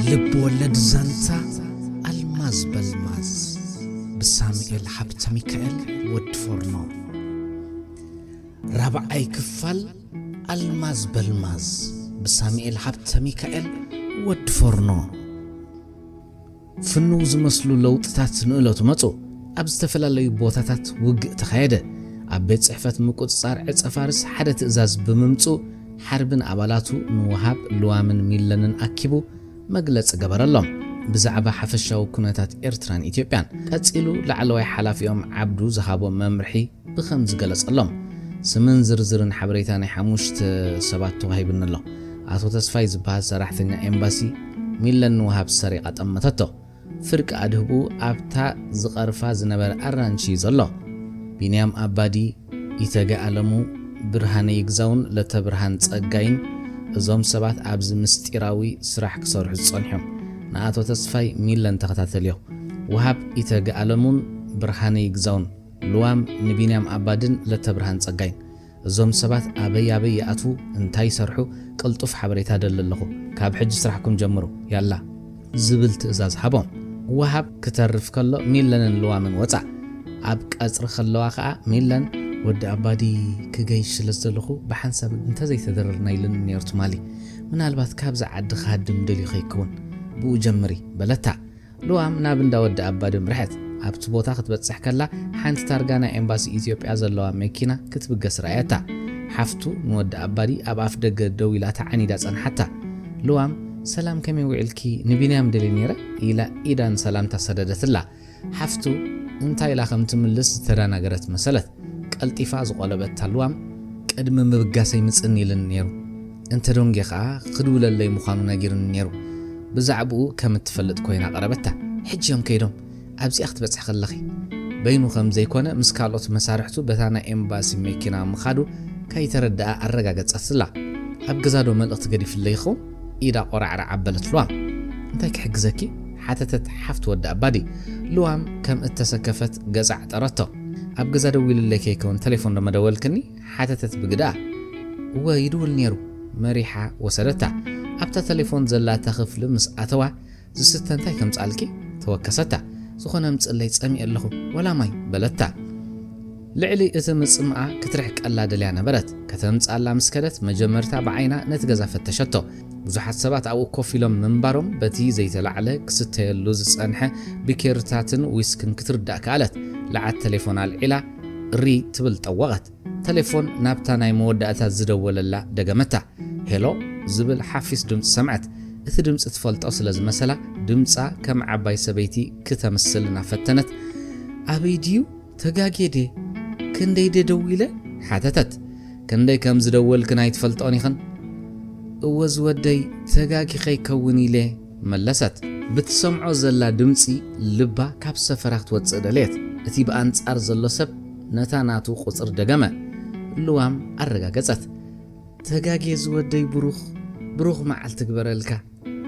ልብ ወለድ ዛንታ ኣልማዝ በልማዝ ብሳሙኤል ሃብተ ሚካኤል ወዲ ፎርኖ። ራብዓይ ክፋል ኣልማዝ በልማዝ ብሳሙኤል ሃብተ ሚካኤል ወዲ ፎርኖ። ፍኑው ዝመስሉ ለውጥታት ንእለቱ መጹ። ኣብ ዝተፈላለዩ ቦታታት ውግእ ተኻየደ። ኣብ ቤት ጽሕፈት ምቁጽጻር ዕጸ ፋርስ ሓደ ትእዛዝ ብምምጹ ሓርብን ኣባላቱ ንወሃብ ልዋምን ሚለንን ኣኪቡ መግለጺ ገበረሎም። ብዛዕባ ሓፈሻዊ ኩነታት ኤርትራን ኢትዮጵያን ቀጺሉ ላዕለዋይ ሓላፊኦም ዓብዱ ዝሃቦ መምርሒ ብኸም ዝገለጸሎም፣ ስምን ዝርዝርን ሓበሬታ ናይ ሓሙሽተ ሰባት ተዋሂቡኒ ኣሎ። ኣቶ ተስፋይ ዝበሃል ሰራሕተኛ ኤምባሲ ሚለን ንወሃብ ሰሪቓ ጠመተቶ። ፍርቂ ኣድህቡ ኣብታ ዝቐርፋ ዝነበረ ኣራንሺ ዘሎ። ቢንያም ኣባዲ፣ ኢተገ ኣለሙ፣ ብርሃነ ይግዛውን ለተብርሃን ጸጋይን እዞም ሰባት ኣብዚ ምስጢራዊ ስራሕ ክሰርሑ ዝጸንሑ። ንኣቶ ተስፋይ ሚለን ተኸታተልዮ። ወሃብ ኢተገ ኣለሙን ብርሃነ ይግዛውን፣ ልዋም ንቢንያም ኣባድን ለተብርሃን ጸጋይን። እዞም ሰባት ኣበይ ኣበይ ይኣትዉ፣ እንታይ ይሰርሑ፣ ቅልጡፍ ሓበሬታ ደሊ ኣለኹ። ካብ ሕጂ ስራሕኩም ጀምሩ፣ ያላ ዝብል ትእዛዝ ሃቦም። ወሃብ ክተርፍ ከሎ ሚለንን ልዋምን ወጻ። ኣብ ቀጽሪ ከለዋ ከኣ ሚለን፣ ወዲ ኣባዲ ክገይሽ ስለ ዘለኹ ብሓንሳብ እንተዘይተደረርና ኢሉኒ ነይሩ ትማሊ። ምናልባት ካብዚ ዓዲ ክሃድም ደልዩ ከይከውን፣ ብኡ ጀምሪ በለታ። ልዋም ናብ እንዳ ወዲ ኣባዲ ኣምርሐት። ኣብቲ ቦታ ክትበጽሕ ከላ ሓንቲ ታርጋ ናይ ኤምባሲ ኢትዮጵያ ዘለዋ መኪና ክትብገስ ረኣየታ። ሓፍቱ ንወዲ ኣባዲ ኣብ ኣፍ ደገ ደው ኢላ ተዓኒዳ ጸንሓታ። ልዋም፣ ሰላም ከመይ ውዒልኪ? ንቢንያም ደልየ ነይረ ኢላ ኢዳ ንሰላምታ ሰደደትላ። ሓፍቱ እንታይ ኢላ ከም ትምልስ ዝተዳናገረት መሰለት። ቀልጢፋ ዝቖለበታ ልዋም፣ ቅድሚ ምብጋሰይ ምጽን ኢልኒ ነይሩ። እንተ ደንጉየ ኸኣ ክድውለለይ ምዃኑ ነጊሩኒ ነይሩ። ብዛዕባኡ ከም እትፈልጥ ኮይና ቀረበታ። ሕጂ እዮም ከይዶም፣ ኣብዚኣ ክትበጽሒ ከለኺ። በይኑ ከም ዘይኮነ ምስ ካልኦት መሳርሕቱ በታ ናይ ኤምባሲ መኪና ምኻዱ ከይተረድኣ ኣረጋገጸትላ። ኣብ ገዛ ዶ መልእኽቲ ገዲፍለይ ይኸውን? ኢዳ ቆራዕራዕ ኣበለት ልዋም። እንታይ ክሕግዘኪ? ሓተተት ሓፍቲ ወዲ ኣባዲ። ልዋም ከም እተሰከፈት ገጻ ዓጠረቶ። ኣብ ገዛ ደዊልለይ ከይከውን ተሌፎን ዶ መደወልክኒ? ሓተተት ብግድኣ። እወ ይድውል ነይሩ። መሪሓ ወሰደታ። ኣብታ ተሌፎን ዘላታ ክፍሊ ምስ ኣተዋ፣ ዝስተ እንታይ ከምጻልኪ? ተወከሰታ። ዝኾነ ምጽለይ ጸሚኤ ኣለኹ፣ ወላ ማይ በለታ። ልዕሊ እቲ ምጽምኣ ክትርሕቀላ ደልያ ነበረት። ከተምጻላ ምስ ከደት መጀመርታ ብዓይና ነቲ ገዛ ፈተሸቶ። ብዙሓት ሰባት ኣብኡ ኮፍ ኢሎም ምንባሮም በቲ ዘይተላዕለ ክስተየሉ ዝጸንሐ ቢኬርታትን ዊስክን ክትርዳእ ከኣለት። ለዓት ተሌፎን ኣልዒላ ሪ ትብል ጠወቐት። ተሌፎን ናብታ ናይ መወዳእታ ዝደወለላ ደገመታ። ሄሎ ዝብል ሓፊስ ድምጺ ሰምዐት። እቲ ድምጺ ትፈልጦ ስለ ዝመሰላ ድምጻ ከም ዓባይ ሰበይቲ ክተምስል እናፈተነት፣ ኣበይ ድዩ? ተጋግየ ድየ? ክንደይ ድየ ደዊለ? ሓተተት። ክንደይ ከም ዝደወልክን ኣይትፈልጦን ኢኽን? እወ ዝወደይ፣ ተጋጊ ከይከውን ኢለ መለሰት። ብትሰምዖ ዘላ ድምጺ ልባ ካብ ሰፈራ ክትወጽእ ደለየት። እቲ ብኣንጻር ዘሎ ሰብ ነታ ናቱ ቁጽሪ ደገመ። ልዋም ኣረጋገጸት። ተጋግየ ዝወደይ ብሩኽ፣ ብሩኽ መዓልቲ ግበረልካ።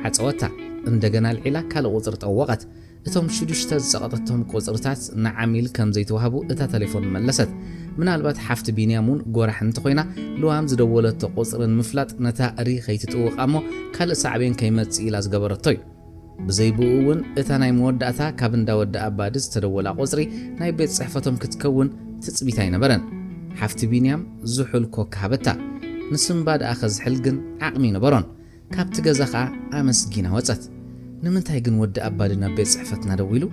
ዓጸወታ። እንደገና ኣልዒላ ካልእ ቁጽሪ ጠወቐት። እቶም ሽዱሽተ ዝጸቐጠቶም ቁጽርታት ንዓሚል ከም ዘይተዋህቡ እታ ተሌፎን መለሰት። ምናልባት ሓፍቲ ቢንያም እውን ጎራሕ እንተኾይና፣ ልዋም ዝደወለቶ ቁጽሪ ንምፍላጥ ነታ ሪ ከይትጥውቓ እሞ ካልእ ሳዕቤን ከይመጽእ ኢላ ዝገበረቶ እዩ። ብዘይ ብኡ እውን እታ ናይ መወዳእታ ካብ እንዳ ወዲ ኣባዲ ዝተደወላ ቁጽሪ ናይ ቤት ጽሕፈቶም ክትከውን ትጽቢት ኣይነበረን። ሓፍቲ ቢንያም ዝሑል ኮክ ሃበታ። ንስንባ ደኣ ከዝሕል ግን ዓቕሚ ኣይነበሮን። ካብቲ ገዛ ኸኣ ኣመስጊና ወጸት። ንምንታይ ግን ወዲ ኣባዲ ናብ ቤት ጽሕፈትና ደዊሉ?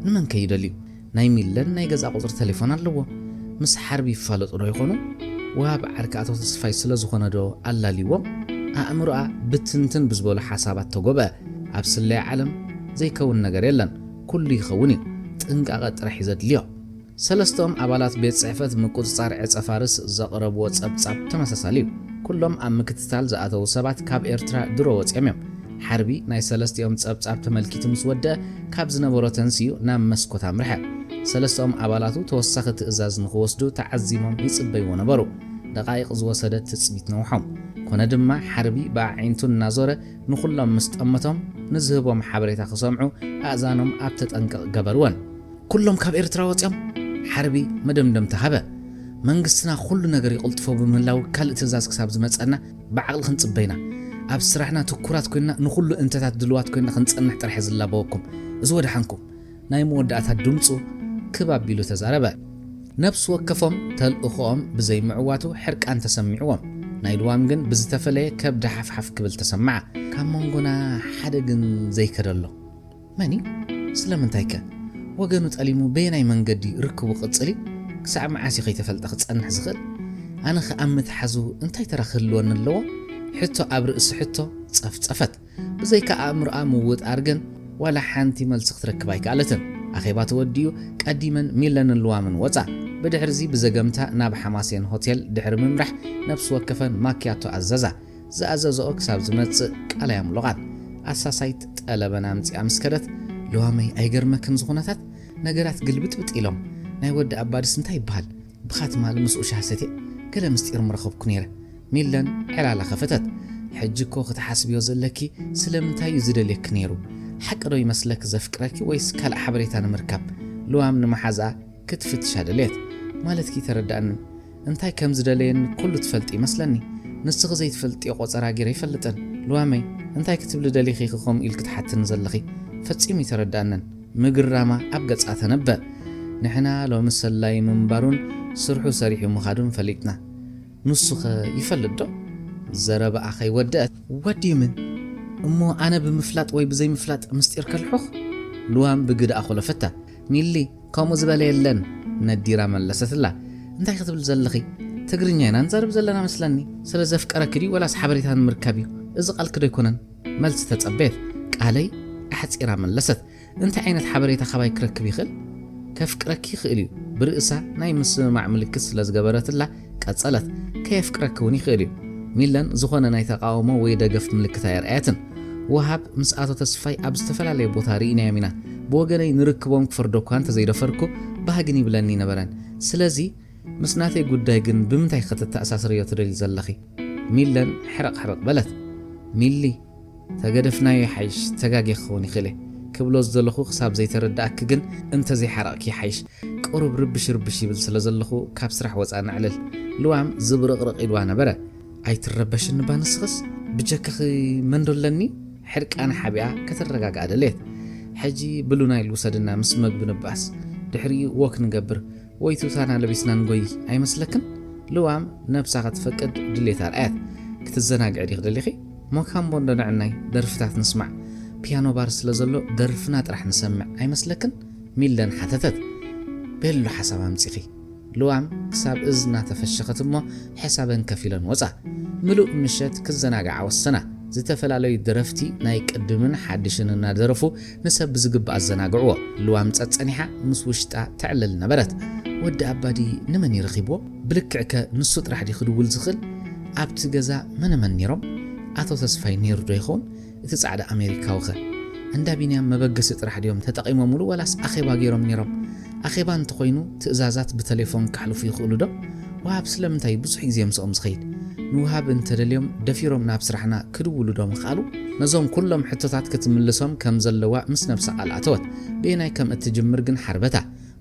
ንመን ከ እዩ ደልዩ? ናይ ሚለን ናይ ገዛ ቁጽሪ ተሌፎን ኣለዎ። ምስ ሓርቢ ይፋለጡ ዶ ይኾኑ? ወሃብ ዓርኪ ኣቶ ተስፋይ ስለ ዝኾነ ዶ ኣላልይዎም? ኣእምሮኣ ብትንትን ብዝበሉ ሓሳባት ተጎብአ። ኣብ ስለያ ዓለም ዘይከውን ነገር የለን። ኩሉ ይኸውን እዩ። ጥንቃቐ ጥራሕ እዩ ዘድልዮ። ሰለስተኦም ኣባላት ቤት ጽሕፈት ምቁጽጻር ዕጸ ፋርስ ዘቕረብዎ ጸብጻብ ተመሳሳሊ እዩ። ኩሎም ኣብ ምክትታል ዝኣተዉ ሰባት ካብ ኤርትራ ድሮ ወጺኦም እዮም። ሓርቢ ናይ ሰለስቲኦም ጸብጻብ ተመልኪቱ ምስ ወደአ፣ ካብ ዝነበሮ ተንሲኡ ናብ መስኮት ኣምርሐ። ሰለስተኦም ኣባላቱ ተወሳኺ ትእዛዝ ንኽወስዱ ተዓዚሞም ይጽበይዎ ነበሩ። ደቓይቕ ዝወሰደ ትጽቢት ነውሖም። ኮነ ድማ ሓርቢ ብኣዒንቱ እናዞረ ንኹሎም ምስ ጠመቶም፣ ንዝህቦም ሓበሬታ ክሰምዑ ኣእዛኖም ኣብ ተጠንቀቕ ገበርወን። ኩሎም ካብ ኤርትራ ወጺኦም? ሓርቢ መደምደምታ ሃበ። መንግስትና ኩሉ ነገር ይቕልጥፎ ብምህላው ካልእ ትእዛዝ ክሳብ ዝመጸና ብዓቕሊ ክንጽበ ኢና። ኣብ ስራሕና ትኩራት ኮይና ንኹሉ እንተታት ድልዋት ኮይና ክንጸንሕ ጥራሕ ዝላበወኩም። እዚ ወደሓንኩም። ናይ መወዳእታ ድምጹ ክብ ኣቢሉ ተዛረበ። ነብሲ ወከፎም ተልእኾኦም ብዘይምዕዋቱ ሕርቃን ተሰሚዕዎም። ናይ ልዋም ግን ብዝተፈለየ ከብዳ ሓፍሓፍ ክብል ተሰምዓ። ካብ መንጎና ሓደ ግን ዘይከደ ኣሎ። መን እዩ? ስለምንታይከ? ወገኑ ጠሊሙ በየናይ መንገዲ ርክቡ ክቕጽል እዩ? ክሳዕ መዓስ እዩ ከይተፈልጠ ክጸንሕ ዝኽእል? ኣነኸ ኣብ ምትሓዙ እንታይ ተራ ክህልወኒ ኣለዎ? ሕቶ ኣብ ርእሲ ሕቶ ጸፍጸፈት። ብዘይካ ኣእምሮኣ ምውጣር ግን ዋላ ሓንቲ መልሲ ክትረክብ ኣይከኣለትን። ኣኼባ ተወዲኡ ቀዲመን ሚለንን ልዋምን ወጻ። ብድሕርዚ ብዘገምታ ናብ ሓማሴን ሆቴል ድሕሪ ምምራሕ ነብሲ ወከፈን ማክያቶ ኣዘዛ። ዝኣዘዝኦ ክሳብ ዝመጽእ ቃል ኣየምሎቓን። ኣሳሳይት ጠለበን ኣምጺኣ ምስ ከደት፣ ልዋመይ ኣይገርመክን እዚ ኩነታት? ነገራት ግልብጥብጥ ኢሎም። ናይ ወዲ ኣባድስ እንታይ ይበሃል? ብኻትማል ምስኡ ሻሂ ሰትየ ገለ ምስጢር ምረኸብኩ ነይረ። ሚለን ዕላላ ከፈተት። ሕጂ እኮ ክትሓስብዮ ዘለኪ ስለምንታይ እዩ ዝደልየኪ ነይሩ? ሓቂ ዶ ይመስለኪ ዘፍቅረኪ ወይስ ካልእ ሓበሬታ ንምርካብ? ልዋም ንመሓዛኣ ክትፍትሻ ደልየት። ማለትኪ ተረዳእንን እንታይ ከም ዝደለየኒ ኩሉ ትፈልጢ ይመስለኒ። ንስኺ ዘይትፈልጥዮ ቆጸራ ገይረ ይፈልጥን። ልዋመይ እንታይ ክትብሊ ደሊኺ ኢኺ ከምኡ ኢልኪ ትሓትኒ ዘለኺ? ፈጺሙ ይተረዳእንን። ምግራማ ኣብ ገጻ ተነበ። ንሕና ሎሚ ሰላይ ምንባሩን ስርሑ ሰሪሑ ምኻዱን ፈሊጥና። ንሱኸ ይፈልጥ ዶ? ዘረባኣ ከይወደአት፣ What do you mean? እሞ ኣነ ብምፍላጥ ወይ ብዘይምፍላጥ ምስጢር ከልሑኽ? ልዋም ብግድኣ ኮለፈታ። ሚሊ፣ ከምኡ ዝበለ የለን፣ ነዲራ መለሰትላ። እንታይ ክትብል ዘለኺ? ትግርኛ ኢና ንዛረብ ዘለና መስለኒ። ስለ ዘፍቀረኪ ድዩ ወላስ ሓበሬታ ንምርካብ እዩ? እዚ ቃልኪ ዶ ኣይኮነን? መልሲ ተጸበየት። ቃለይ ኣሕጺራ መለሰት። እንታይ ዓይነት ሓበሬታ ካባይ ክረክብ ይኽእል? ከፍቅረኪ ይኽእል እዩ። ብርእሳ ናይ ምስምማዕ ምልክት ስለ ዝገበረትላ ቀጸለት። ከየፍቅረኪ እውን ይኽእል እዩ። ሚለን ዝኾነ ናይ ተቃውሞ ወይ ደገፍ ምልክት ኣየርኣየትን። ወሃብ ምስ ኣቶ ተስፋይ ኣብ ዝተፈላለየ ቦታ ርኢናዮም ኢና። ብወገነይ ንርክቦም ክፈርዶ እኳ እንተዘይደፈርኩ ባህግን ይብለኒ ነበረን። ስለዚ ምስ ናተይ ጉዳይ ግን ብምንታይ ከተተኣሳስርዮ ትደልዪ ዘለኺ? ሚለን ሕርቕ ሕርቕ በለት። ሚሊ፣ ተገደፍናዮ ይሓይሽ፣ ተጋግየ ክኸውን ይኽእል እየ። ክብሎ ዝደለኹ ክሳብ ዘይተረድኣኪ ግን እንተዘይሓረቕኪ ይሓይሽ። ቁሩብ ርብሽ ርብሽ ይብል ስለ ዘለኹ ካብ ስራሕ ወጻ ነዕልል። ልዋም ዝብርቕርቕ ኢልዋ ነበረ። ኣይትረበሽኒ እባ ንስኽስ? ብጀካኺ መን ዶ ኣለኒ? ሕርቃና ሓቢኣ ከተረጋግኣ ደለየት። ሕጂ ብሉናይል ውሰድና ምስ መግቢ ንባኣስ። ድሕሪኡ ወክ ንገብር ወይ ቱታና ለቢስና ንጎይ ኣይመስለክን? ልዋም ነብሳ ክትፈቅድ ድሌት ኣርኣየት። ክትዘናግዒ ዲኺ ደሊኺ? ሞካምቦ እንዶ ንዕናይ ደርፍታት ንስማዕ። ፒያኖ ባር ስለ ዘሎ ደርፍና ጥራሕ ንሰምዕ ኣይመስለክን? ሚለን ሓተተት። ቤሎ ሓሳብ ኣምጺኺ። ልዋም ክሳብ እዝና ተፈሸኸት እሞ ሕሳበን ከፊለን ወጻ። ምሉእ ምሸት ክዘናግዓ ወሰና። ዝተፈላለዩ ደረፍቲ ናይ ቅድምን ሓድሽን እናደረፉ ንሰብ ብዝግባእ ኣዘናግዕዎ። ልዋም ጸጸኒሓ ምስ ውሽጣ ተዕልል ነበረት። ወዲ ኣባዲ ንመን እዩ ረኺብዎ? ብልክዕከ ንሱ ጥራሕ ድዩ ክድውል ዝኽእል? ኣብቲ ገዛ መነ መን ነይሮም? ኣቶ ተስፋይ ነይሩ ዶ ይኸውን? እቲ ጻዕዳ ኣሜሪካዊ ኸ? እንዳ ቢንያም መበገሲ ጥራሕ ድዮም ተጠቒሞምሉ ወላስ ኣኼባ ገይሮም ነይሮም? ኣኼባ እንተኾይኑ ትእዛዛት ብተሌፎን ከሕልፉ ይኽእሉ ዶ? ወሃብ ስለምንታይ ብዙሕ ግዜ ምስኦም ዝኸይድ? ንወሃብ እንተደልዮም ደፊሮም ናብ ስራሕና ክድውሉ ዶ ምኽኣሉ? ነዞም ኩሎም ሕቶታት ክትምልሶም ከም ዘለዋ ምስ ነብሳ ቃል ኣተወት። በየናይ ከም እትጅምር ግን ሓርበታ።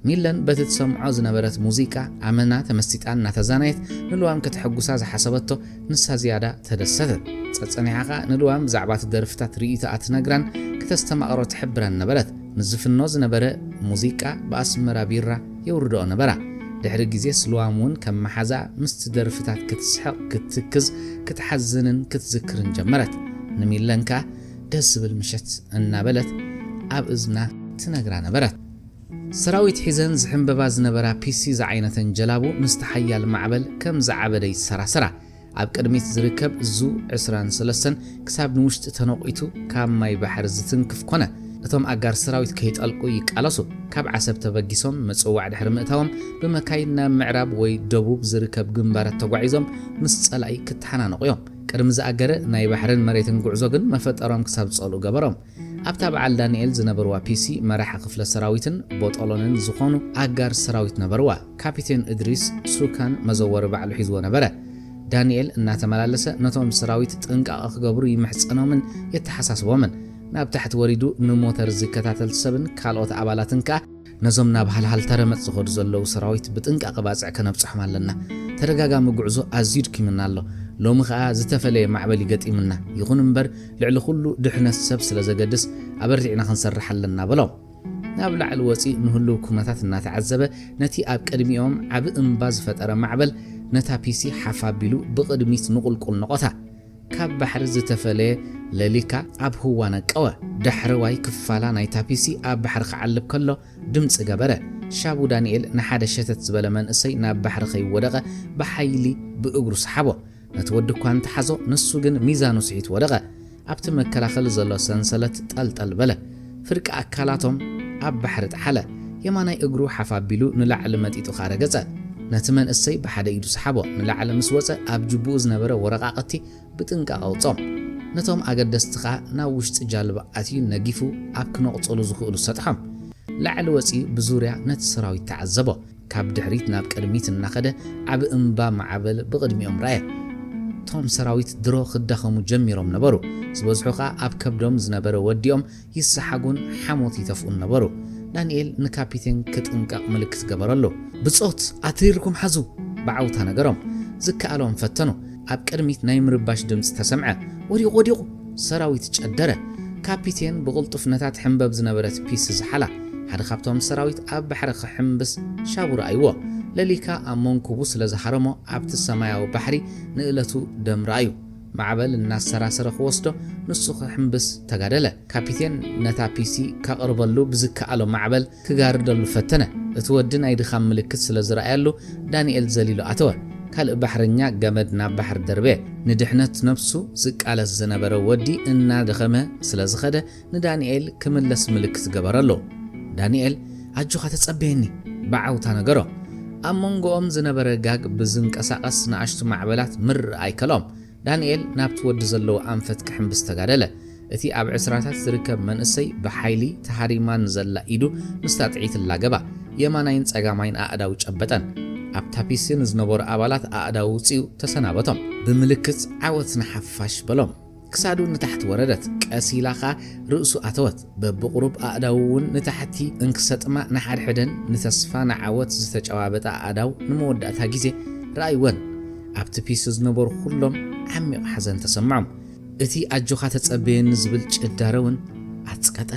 ሚለን በቲ ትሰምዖ ዝነበረት ሙዚቃ ኣመና ተመሲጣ እናተዛነየት ንልዋም ከተሐጉሳ ዝሓሰበቶ ንሳ ዝያዳ ተደሰተት። ጸጸኒሓ ኸኣ ንልዋም ብዛዕባ እቲ ደርፍታት ርእይቶኣ ትነግራን ክተስተማቕሮ ትሕብራን ነበረት። ንዝፍኖ ዝነበረ ሙዚቃ ብኣስመራ ቢራ የውርድኦ ነበራ። ድሕሪ ግዜስ ልዋም እውን ከም መሓዛ ምስቲ ደርፍታት ክትስሕቕ፣ ክትትክዝ፣ ክትሓዝንን ክትዝክርን ጀመረት። ንሚለን ከኣ ደስ ዝብል ምሸት እናበለት ኣብ እዝና ትነግራ ነበረት። ሰራዊት ሒዘን ዝሕምበባ ዝነበራ ፒሲ ዝዓይነተን ጀላቡ ምስቲ ሓያል ማዕበል ከም ዝዓበደ ይሰራሰራ። ኣብ ቅድሚት ዝርከብ ዙ ዕስራን ሰለስተን ክሳብ ንውሽጢ ተነቑቱ ካብ ማይ ባሕሪ ዝትንክፍ ኮነ። እቶም ኣጋር ሰራዊት ከይጠልቁ ይቃለሱ። ካብ ዓሰብ ተበጊሶም ምጽዋዕ ድሕሪ ምእታዎም ብመካይን ናብ ምዕራብ ወይ ደቡብ ዝርከብ ግንባራት ተጓዒዞም ምስ ጸላኢ ክተሓናነቑ እዮም። ቅድሚ ዝኣገረ ናይ ባሕርን መሬትን ጉዕዞ ግን መፈጠሮም ክሳብ ዝጸልኡ ገበሮም። ኣብታ በዓል ዳንኤል ዝነበርዋ ፒሲ መራሒ ክፍለ ሰራዊትን ቦጦሎንን ዝኾኑ ኣጋር ሰራዊት ነበርዋ። ካፒቴን እድሪስ ሱካን መዘወሪ ባዕሉ ሒዝዎ ነበረ። ዳንኤል እናተመላለሰ ነቶም ሰራዊት ጥንቃቐ ክገብሩ ይምሕጸኖምን የተሓሳስቦምን። ናብ ታሕቲ ወሪዱ ንሞተር ዝከታተል ሰብን ካልኦት ኣባላትን ከኣ ነዞም ናብ ሃልሃልታ ረመጽ ዝኸዱ ዘለዉ ሰራዊት ብጥንቃቐ ባጽዕ ከነብጽሖም ኣለና። ተደጋጋሚ ጉዕዞ ኣዝዩ ድኪምና ኣሎ። ሎሚ ኸኣ ዝተፈለየ ማዕበል ይገጢምና፣ ይኹን እምበር ልዕሊ ኩሉ ድሕነት ሰብ ስለ ዘገድስ ኣበርቲዕና ክንሰርሕ ኣለና በሎም። ናብ ላዕሊ ወጺኡ ንህሉው ኩነታት እናተዓዘበ ነቲ ኣብ ቅድሚኦም ዓቢ እምባ ዝፈጠረ ማዕበል ነታ ፒሲ ሓፍ ኣቢሉ ብቕድሚት ንቑልቁል ነቖታ። ካብ ባሕሪ ዝተፈለየ ለሊካ ኣብ ህዋ ነቀወ። ዳሕረዋይ ክፋላ ናይታ ፒሲ ኣብ ባሕሪ ክዓልብ ከሎ ድምጺ ገበረ። ሻቡ ዳንኤል ንሓደ ሸተት ዝበለ መንእሰይ ናብ ባሕሪ ከይወደቐ ብሓይሊ ብእግሩ ሰሓቦ። ነቲ ወዲ እኳ እንተሓዞ፣ ንሱ ግን ሚዛኑ ስሒቱ ወደቐ። ኣብቲ መከላኸሊ ዘሎ ሰንሰለት ጠልጠል በለ። ፍርቂ ኣካላቶም ኣብ ባሕሪ ጠሓለ። የማናይ እግሩ ሓፍ ኣቢሉ ንላዕሊ መጢጡ ከኣ ረገጸ። ነቲ መንእሰይ ብሓደ ኢዱ ሰሓቦ። ንላዕሊ ምስ ወጸ ኣብ ጅቡኡ ዝነበረ ወረቓቕቲ ብጥንቃቐ ኣውጾም። ነቶም ኣገደስቲ ከኣ ናብ ውሽጢ ጃልባ ኣትዩ ነጊፉ ኣብ ክነቕጽሉ ዝኽእሉ ሰጥሖም። ላዕሊ ወጺኡ ብዙርያ ነቲ ሰራዊት ተዓዘቦ። ካብ ድሕሪት ናብ ቅድሚት እናኸደ ዓቢ እምባ ማዕበል ብቕድሚኦም ረኣየ። እቶም ሰራዊት ድሮ ክዳኸሙ ጀሚሮም ነበሩ። ዝበዝሑ ከኣ ኣብ ከብዶም ዝነበረ ወዲኦም ይሰሓጉን ሓሞት ይተፍኡን ነበሩ። ዳንኤል ንካፒቴን ክጥንቀቕ ምልክት ገበረሉ። "ብጾት ኣትሪርኩም ሓዙ!" ብዓውታ ነገሮም። ዝከኣሎም ፈተኑ። ኣብ ቅድሚት ናይ ምርባሽ ድምጺ ተሰምዐ። "ወዲቑ፣ ወዲቑ!" ሰራዊት ጨደረ። ካፒቴን ብቕልጡፍ ነታ ትሕንበብ ዝነበረት ፒስ ዝሓላ። ሓደ ካብቶም ሰራዊት ኣብ ባሕሪ ክሕምብስ ሻቡ ረኣይዎ። ለሊካ ኣብ መንኩቡ ስለ ዝሃረሞ ኣብቲ ሰማያዊ ባሕሪ ንእለቱ ደም ረኣዩ። ማዕበል እናሰራሰረ ክወስዶ ንሱ ክሕምብስ ተጋደለ። ካፒቴን ነታ ፒሲ ከቕርበሉ ብዝከኣሎ ማዕበል ክጋርደሉ ፈተነ። እቲ ወዲ ናይ ድኻም ምልክት ስለ ዝረኣየሉ ዳንኤል ዘሊሉ ኣተወ። ካልእ ባሕረኛ ገመድ ናብ ባሕሪ ደርበየ። ንድሕነት ነብሱ ዝቃለስ ዝነበረ ወዲ እናደኸመ ስለ ዝኸደ ንዳንኤል ክምለስ ምልክት ገበረሉ። ዳንኤል "ኣጆኻ ተጸበየኒ" ብዓውታ ነገሮ። ኣብ መንጎኦም ዝነበረ ጋግ ብዝንቀሳቐስ ንኣሽቱ ማዕበላት ምርኣይ ከሎም። ዳንኤል ናብቲ ወዲ ዘለዎ ኣንፈት ክሕምብስ ተጋደለ። እቲ ኣብ ዕስራታት ዝርከብ መንእሰይ ብሓይሊ ተሃሪማ ንዘላ ኢዱ ምስታ ጥዒት ላገባ። የማናይን ጸጋማይን ኣእዳው ጨበጠን። ኣብታ ፒሲ ንዝነበሩ ኣባላት ኣእዳው ውጽኡ ተሰናበቶም። ብምልክት "ዓወት ንሓፋሽ" በሎም። ክሳዱ ንታሕቲ ወረደት። ቀስ ኢላ ኸኣ ርእሱ ኣተወት። በብቑሩብ ኣእዳው እውን ንታሕቲ እንክሰጥማ ንሓድሕደን ንተስፋ ንዓወት ዝተጨባበጣ ኣእዳው ንመወዳእታ ግዜ ረኣይወን። ኣብቲ ፒሲ ዝነበሩ ኩሎም ዓሚቕ ሓዘን ተሰምዖም። እቲ "ኣጆኻ ተጸበየኒ" ዝብል ጭዳረ እውን ኣጽቀጠ።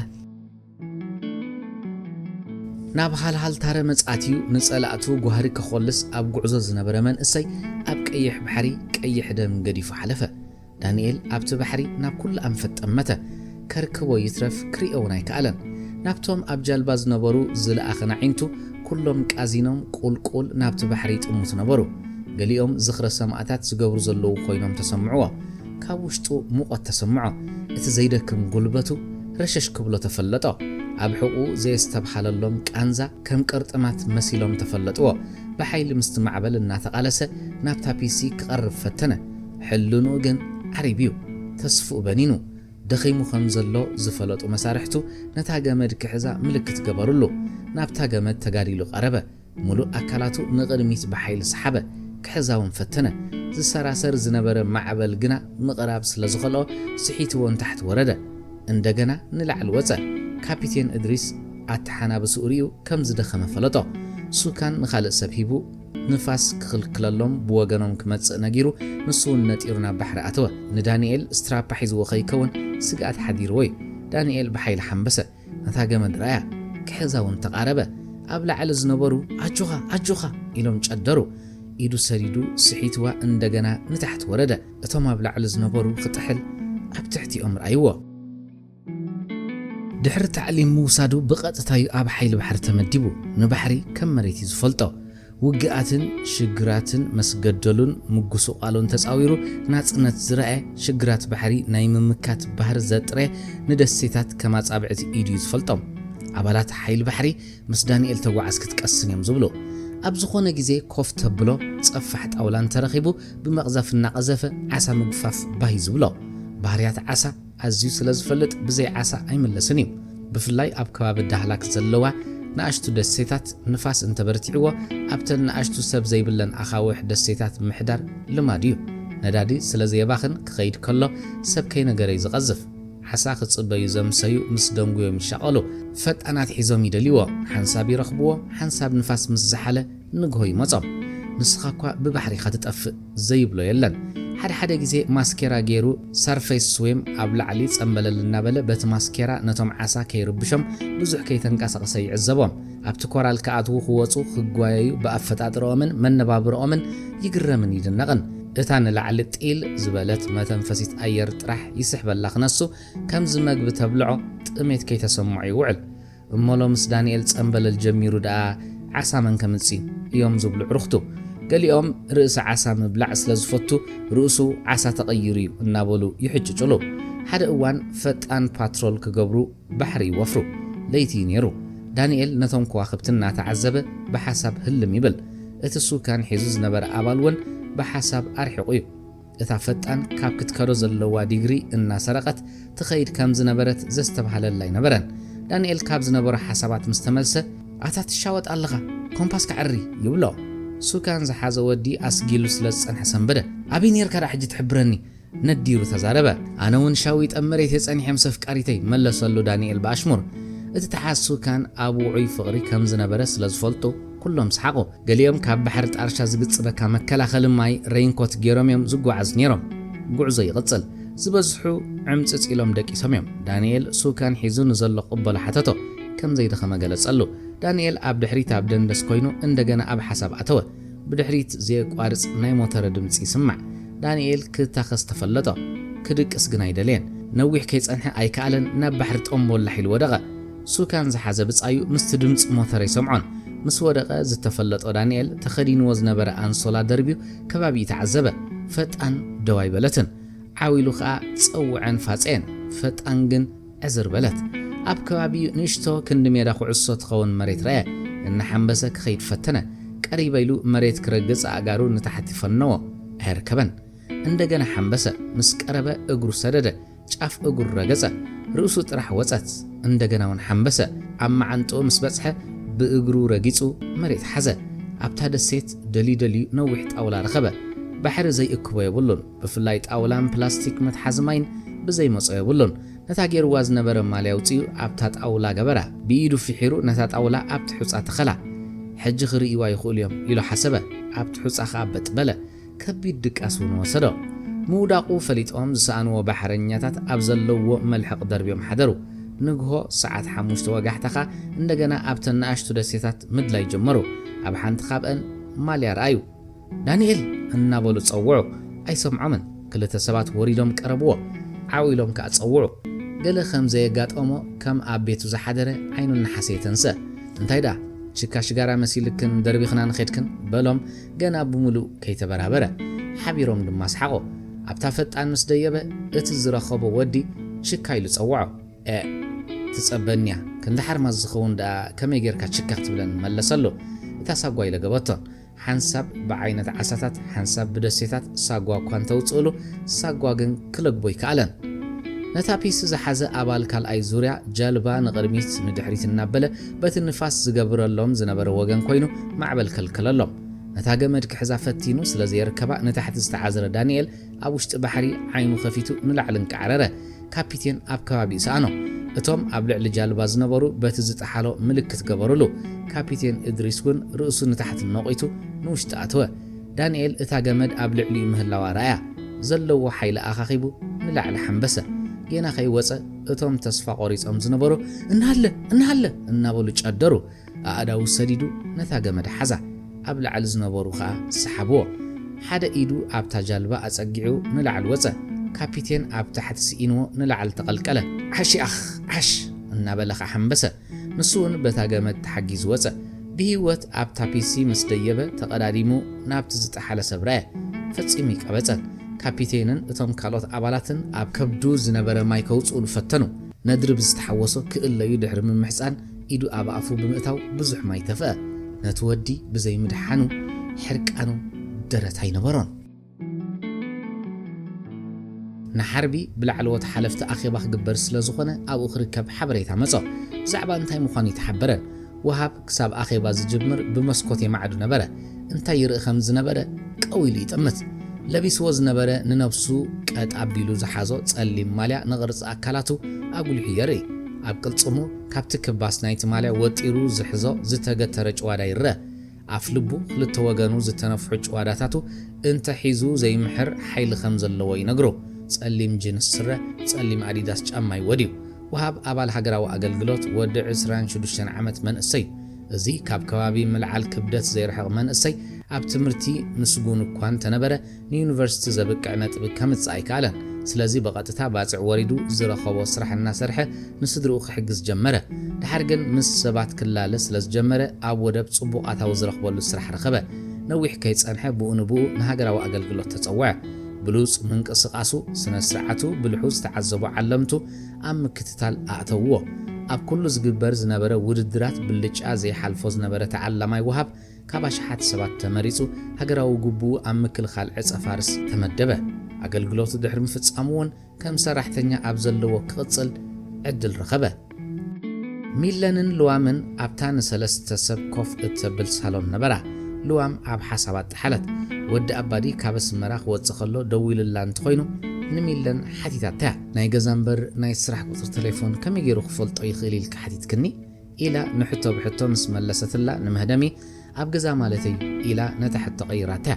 ናብ ሃልሃልታረ መጻእትዩ ንጸላእቱ ጓህሪ ከኾልስ ኣብ ጉዕዞ ዝነበረ መንእሰይ ኣብ ቀይሕ ባሕሪ ቀይሕ ደም ገዲፉ ሓለፈ። ዳንኤል ኣብቲ ባሕሪ ናብ ኩሉ ኣንፈት ጠመተ። ከርክቦ ይትረፍ ክርእዮ እውን ኣይከኣለን። ናብቶም ኣብ ጃልባ ዝነበሩ ዝለኣኸን ኣዒንቱ ኩሎም ቃዚኖም ቁልቁል ናብቲ ባሕሪ ይጥምቱ ነበሩ። ገሊኦም ዝኽረ ሰማእታት ዝገብሩ ዘለዉ ኮይኖም ተሰምዕዎ። ካብ ውሽጡ ሙቐት ተሰምዖ። እቲ ዘይደክም ጉልበቱ ረሸሽ ክብሎ ተፈለጦ። ኣብ ሕቑኡ ዘየስተብሃለሎም ቃንዛ ከም ቅርጥማት መሲሎም ተፈለጥዎ። ብሓይሊ ምስቲ ማዕበል እናተቓለሰ ናብታ ፒሲ ክቐርብ ፈተነ። ሕልንኡ ግን ዓሪብ እዩ። ተስፍኡ በኒኑ። ደኺሙ ከም ዘሎ ዝፈለጡ መሳርሕቱ ነታ ገመድ ክሕዛ ምልክት ገበሩሉ። ናብታ ገመድ ተጋዲሉ ቀረበ። ምሉእ ኣካላቱ ንቕድሚት ብሓይሊ ሰሓበ። ክሕዛ እውን ፈተነ። ዝሰራሰር ዝነበረ ማዕበል ግና ምቕራብ ስለ ዝኸልኦ ስሒትዎ ንታሕቲ ወረደ። እንደገና ንላዕሊ ወጸ። ካፒቴን እድሪስ ኣተሓናብስኡ ርእዩ ከም ዝደኸመ ፈለጦ። ሱካን ንኻልእ ሰብ ሂቡ ንፋስ ክኽልክለሎም ብወገኖም ክመጽእ ነጊሩ ንሱ እውን ነጢሩ ናብ ባሕሪ ኣተወ። ንዳንኤል ስትራፓ ሒዝዎ ከይከውን ስግኣት ሓዲርዎ እዩ። ዳንኤል ብሓይሊ ሓንበሰ። ነታ ገመድ ረኣያ። ክሕዛ እውን ተቓረበ። ኣብ ላዕሊ ዝነበሩ "ኣጆኻ! ኣጆኻ!" ኢሎም ጨደሩ። ኢዱ ሰዲዱ ስሒትዋ እንደገና ንታሕቲ ወረደ። እቶም ኣብ ላዕሊ ዝነበሩ ክጥሕል ኣብ ትሕቲኦም ረኣይዎ። ድሕሪ ታዕሊም ምውሳዱ ብቐጥታዩ ኣብ ሓይሊ ባሕሪ ተመዲቡ። ንባሕሪ ከም መሬት እዩ ዝፈልጦ። ውግኣትን ሽግራትን መስገደሉን ምጉስቋሉን ተጻዊሩ ናጽነት ዝረኣየ ሽግራት ባሕሪ ናይ ምምካት ባህሪ ዘጥረየ ንደሴታት ከም ኣጻብዕቲ ኢዱ እዩ ዝፈልጦም። ኣባላት ሓይሊ ባሕሪ ምስ ዳንኤል ተጓዓዝ ክትቀስን እዮም ዝብሉ። ኣብ ዝኾነ ግዜ ኮፍ ተብሎ ጸፋሕ ጣውላ እንተረኺቡ ብመቕዘፍ እናቐዘፈ ዓሳ ምግፋፍ ባህ እዩ ዝብሎ። ባህርያት ዓሳ ኣዝዩ ስለ ዝፈልጥ ብዘይ ዓሳ ኣይምለስን እዩ። ብፍላይ ኣብ ከባቢ ዳህላክ ዘለዋ ንኣሽቱ ደሴታት ንፋስ እንተበርቲዕዎ ኣብተን ንኣሽቱ ሰብ ዘይብለን ኣኻውሕ ደሴታት ምሕዳር ልማድ እዩ። ነዳዲ ስለ ዘየባኽን ክኸይድ ከሎ ሰብ ከይነገረ እዩ ዝቐዝፍ። ዓሳ ክጽበዩ ዘምሰዩ ምስ ደንጉዮም ይሻቐሉ። ፈጣናት ሒዞም ይደልይዎ። ሓንሳብ ይረኽብዎ፣ ሓንሳብ ንፋስ ምስ ዝሓለ ንግሆ ይመጾም። ንስኻ እኳ ብባሕሪ ኢኻ ትጠፍእ ዘይብሎ የለን። ሓደ ሓደ ግዜ ማስኬራ ገይሩ ሰርፌስ ስዊም ኣብ ላዕሊ ጸምበለል እናበለ በቲ ማስኬራ ነቶም ዓሳ ከይርብሾም ብዙሕ ከይተንቀሳቐሰ ይዕዘቦም። ኣብቲ ኮራል ክኣትዉ ክወጹ ክጓየዩ ብኣፈጣጥርኦምን መነባብርኦምን ይግረምን ይድነቕን። እታ ንላዕሊ ጢል ዝበለት መተንፈሲት ኣየር ጥራሕ ይስሕበላ ክነሱ ከምዚ መግቢ ተብልዖ ጥሜት ከይተሰምዖ ይውዕል። እሞ ሎምስ ዳንኤል ጸምበለል ጀሚሩ ደኣ ዓሳ መን ከምጽእ እዮም ዝብሉ ዕሩኽቱ። ገሊኦም ርእሲ ዓሳ ምብላዕ ስለ ዝፈቱ ርእሱ ዓሳ ተቐይሩ እዩ እናበሉ ይሕጭጭሉ። ሓደ እዋን ፈጣን ፓትሮል ክገብሩ ባሕሪ ይወፍሩ። ለይቲ እዩ ነይሩ። ዳንኤል ነቶም ከዋኽብቲ እናተዓዘበ ብሓሳብ ህልም ይብል። እቲ ሱካን ሒዙ ዝነበረ ኣባል እውን ብሓሳብ ኣርሒቑ እዩ። እታ ፈጣን ካብ ክትከዶ ዘለዋ ዲግሪ እናሰረቐት ትኸይድ ከም ዝነበረት ዘስተብሃለላ ኣይነበረን። ዳንኤል ካብ ዝነበሮ ሓሳባት ምስ ተመልሰ፣ "ኣታ ትሻወጥ ኣለኻ፣ ኮምፓስ ከዐሪ" ይብሎ። ሱካን ዝሓዘ ወዲ ኣስጊሉ ስለ ዝጸንሐ ሰንበደ። "ኣበይ ኔርካ ደኣ ሕጂ ትሕብረኒ?" ነዲሩ ተዛረበ። "ኣነ እውን ሻዊጠ መሬት የጸኒሐ ምስ ኣፍቃሪተይ" መለሰሉ ዳንኤል ብኣሽሙር። እቲ ተሓዝ ሱካን ኣብ ውዑይ ፍቕሪ ከም ዝነበረ ስለ ዝፈልጡ ኩሎም ሰሓቑ። ገሊኦም ካብ ባሕሪ ጣርሻ ዝግጽበካ መከላኸሊ ማይ ሬይንኮት ገይሮም እዮም ዝጓዓዙ ነይሮም። ጉዕዞ ይቕጽል። ዝበዝሑ ዕምጽጽ ኢሎም ደቂሶም እዮም። ዳንኤል ሱካን ሒዙ ንዘሎ ቅበሎ ሓተቶ። ከም ዘይደኸመ ገለጸሉ። ዳንኤል ኣብ ድሕሪት ኣብ ደንደስ ኮይኑ እንደገና ኣብ ሓሳብ ኣተወ። ብድሕሪት ዘየቋርጽ ናይ ሞተረ ድምጺ ይስማዕ። ዳንኤል ክታኸስ ተፈለጦ። ክድቅስ ግን ኣይደለየን። ነዊሕ ከይጸንሐ ኣይከኣለን፣ ናብ ባሕሪ ጠምቦላሕ ኢሉ ወደቐ። ሱካን ዝሓዘ ብጻዩ ምስቲ ድምጺ ሞተር ኣይሰምዖን። ምስ ወደቐ ዝተፈለጦ ዳንኤል ተኸዲንዎ ዝነበረ ኣንሶላ ደርብዩ ከባቢኡ ተዓዘበ። ፈጣን ደው ኣይበለትን። ዓው ኢሉ ኸኣ ጸውዐን ፋጸየን። ፈጣን ግን ዕዝር በለት። ኣብ ከባቢኡ ንእሽቶ ክንዲ ሜዳ ኩዕሶ ትኸውን መሬት ረኣየ። እናሓንበሰ ክኸይድ ፈተነ። ቀሪበ ኢሉ መሬት ክረግጽ ኣእጋሩ ንታሕቲ ፈነዎ። ኣየርከበን። እንደገና ሓንበሰ። ምስ ቀረበ እግሩ ሰደደ። ጫፍ እግሩ ረገጸ። ርእሱ ጥራሕ ወጸት። እንደገና እውን ሓንበሰ። ኣብ መዓንጥኡ ምስ በጽሐ ብእግሩ ረጊጹ መሬት ሓዘ። ኣብታ ደሴት ደልዩ ደልዩ ነዊሕ ጣውላ ረኸበ። ባሕሪ ዘይእክቦ የብሉን። ብፍላይ ጣውላን ፕላስቲክ መትሓዚ ማይን ብዘይመጾ የብሉን። ነታ ገይርዋ ዝነበረ ማልያ ኣውጺኡ ኣብታ ጣውላ ገበራ። ብኢዱ ፍሒሩ ነታ ጣውላ ኣብቲ ሑጻ ተኸላ። "ሕጂ ክርእይዋ ይኽእሉ እዮም" ኢሉ ሓሰበ። ኣብቲ ሑጻ ኸኣ በጥ በለ። ከቢድ ድቃስ እውን ወሰዶ። ምውዳቑ ፈሊጦም ዝሰኣንዎ ባሕረኛታት ኣብ ዘለውዎ መልሕቕ ደርብዮም ሓደሩ። ንግሆ ሰዓት ሓሙሽተ ወጋሕታ ኸኣ እንደገና ኣብተን ንኣሽቱ ደሴታት ምድላይ ጀመሩ። ኣብ ሓንቲ ካብአን ማልያ ረኣዩ። "ዳንኤል!" እናበሉ ጸውዑ። ኣይሰምዖምን። ክልተ ሰባት ወሪዶም ቀረብዎ። ዓው ኢሎም ከኣ ጸውዑ። ገለ ከም ዘየጋጠሞ፣ ከም ኣብ ቤቱ ዝሓደረ ዓይኑ እናሓሰየ ተንስአ። "እንታይ ደኣ? ችካ ሽጋራ መሲልክን ደርቢኽናን ኸድክን?" በሎም፣ ገና ብምሉእ ከይተበራበረ። ሓቢሮም ድማ ሰሓቑ። ኣብታ ፈጣን ምስ ደየበ፣ እቲ ዝረኸቦ ወዲ ችካ ኢሉ ጸውዖ። "ኤእ፣ ትጸበኒ እያ። ክንዲ ሓርማዝ ዝኸውን ደኣ ከመይ ጌርካ ችካ ክትብለኒ?" መለሰሉ። እታ ሳጓ ኢለገበቶን። ሓንሳብ ብዓይነት ዓሳታት፣ ሓንሳብ ብደሴታት ሳጓ እኳ እንተውጽእሉ፣ ሳጓ ግን ክለግቦ ኣይከኣለን። ነታ ፒሲ ዝሓዘ ኣባል ካልኣይ ዙርያ ጃልባ ንቕድሚት ንድሕሪት እናበለ በቲ ንፋስ ዝገብረሎም ዝነበረ ወገን ኮይኑ ማዕበል ከልከለሎም። ነታ ገመድ ክሕዛ ፈቲኑ ስለ ዘየርከባ ንታሕቲ ዝተዓዝረ ዳንኤል ኣብ ውሽጢ ባሕሪ ዓይኑ ከፊቱ ንላዕሊ እንቃዕረረ። ካፒቴን ኣብ ከባቢኡ ሰኣኖ። እቶም ኣብ ልዕሊ ጃልባ ዝነበሩ በቲ ዝጠሓሎ ምልክት ገበሩሉ። ካፒቴን እድሪስ እውን ርእሱ ንታሕቲ ነቒቱ ንውሽጢ ኣተወ። ዳንኤል እታ ገመድ ኣብ ልዕሊኡ ምህላዋ ረኣያ። ዘለዎ ሓይሊ ኣኻኺቡ ንላዕሊ ሓንበሰ። ጌና ከይወጸ እቶም ተስፋ ቆሪጾም ዝነበሩ "እንሃለ! እንሃለ!" እናበሉ ጨደሩ። ኣእዳዉ ሰዲዱ ነታ ገመድ ሓዛ። ኣብ ላዕሊ ዝነበሩ ኸኣ ሰሓብዎ። ሓደ ኢዱ ኣብታ ጃልባ ኣጸጊዑ ንላዕሊ ወጸ። ካፒቴን ኣብ ታሕቲ ስኢንዎ ንላዕሊ ተቐልቀለ። "ዓሽ ኣኽ! ዓሽ!" እናበለ ኸኣ ሓንበሰ። ንሱ እውን በታ ገመድ ተሓጊዙ ወጸ። ብህይወት ኣብታ ፒሲ ምስ ደየበ ተቐዳዲሙ ናብቲ ዝጠሓለ ሰብ ረኣየ። ፈጺሙ ይቀበጸን። ካፒቴንን እቶም ካልኦት ኣባላትን ኣብ ከብዱ ዝነበረ ማይ ከውጽኡሉ ፈተኑ። ነድሪ ብዝተሓወሶ ክእለዩ ድሕሪ ምምሕጻን ኢዱ ኣብ ኣፉ ብምእታው ብዙሕ ማይ ተፍአ። ነቲ ወዲ ብዘይ ምድሓኑ ሕርቃኑ ደረት ኣይነበሮን። ንሓርቢ ብላዕለዎት ሓለፍቲ ኣኼባ ክግበር ስለ ዝኾነ ኣብኡ ክርከብ ሓበሬታ መጾ። ብዛዕባ እንታይ ምዃኑ ኣይተሓበረን። ወሃብ ክሳብ ኣኼባ ዝጅምር ብመስኮት የማዕዱ ነበረ። እንታይ ይርኢ ከም ዝነበረ ቀው ኢሉ ይጥምት። ለቢስዎ ዝነበረ ንነብሱ ቀጥ ኣቢሉ ዝሓዞ ጸሊም ማልያ ንቕርጺ ኣካላቱ ኣጉሊሑ የርኢ። ኣብ ቅልጽሙ ካብቲ ክባስ ናይቲ ማልያ ወጢሩ ዝሕዞ ዝተገተረ ጭዋዳ ይረአ። ኣፍ ልቡ ክልተ ወገኑ ዝተነፍሑ ጭዋዳታቱ እንተ ሒዙ ዘይምሕር ሓይሊ ከም ዘለዎ ይነግሮ። ጸሊም ጅንስ ስረ፣ ጸሊም ኣዲዳስ ጫማ ይወድዩ። ወሃብ ኣባል ሃገራዊ ኣገልግሎት ወዲ ዕስራን ሽዱሽተን ዓመት መንእሰይ እዩ። እዚ ካብ ከባቢ ምልዓል ክብደት ዘይርሕቕ መንእሰይ ኣብ ትምህርቲ ምስጉን እኳ እንተነበረ ንዩኒቨርሲቲ ዘብቅዕ ነጥቢ ከምጽእ ኣይከኣለን። ስለዚ ብቐጥታ ባጽዕ ወሪዱ ዝረኸቦ ስራሕ እናሰርሐ ንስድርኡ ክሕግዝ ጀመረ። ድሓር ግን ምስ ሰባት ክላለ ስለ ዝጀመረ ኣብ ወደብ ጽቡቕ ኣታዊ ዝረኽበሉ ስራሕ ረኸበ። ነዊሕ ከይጸንሐ ብኡ ንብኡ ንሃገራዊ ኣገልግሎት ተጸውዐ። ብሉጽ ምንቅስቓሱ፣ ስነ ስርዓቱ፣ ብልሑ ዝተዓዘቡ ዓለምቱ ኣብ ምክትታል ኣእተውዎ። ኣብ ኩሉ ዝግበር ዝነበረ ውድድራት ብልጫ ዘይሓልፎ ዝነበረ ተዓላማይ ወሃብ ካብ ኣሽሓት ሰባት ተመሪጹ ሃገራዊ ግቡኡ ኣብ ምክልኻል ዕጸ ፋርስ ተመደበ። ኣገልግሎቱ ድሕሪ ምፍጻሙ እውን ከም ሰራሕተኛ ኣብ ዘለዎ ክቕጽል ዕድል ረኸበ። ሚለንን ልዋምን ኣብታ ንሰለስተ ሰብ ኮፍ እተብል ሳሎን ነበራ። ልዋም ኣብ ሓሳብ ኣጠሓለት። ወዲ ኣባዲ ካብ ኣስመራ ክወጽእ ከሎ ደዊሉላ እንተኾይኑ ንሚለን ሓቲታታ። ናይ ገዛ እምበር ናይ ስራሕ ቁጽሪ ቴሌፎን ከመይ ገይሩ ክፈልጦ ይኽእል ኢልካ ሓቲትክኒ? ኢላ ንሕቶ ብሕቶ ምስ መለሰትላ ንመህደሚ ኣብ ገዛ ማለተይ ኢላ ነታ ሕቶ ቀይራታ።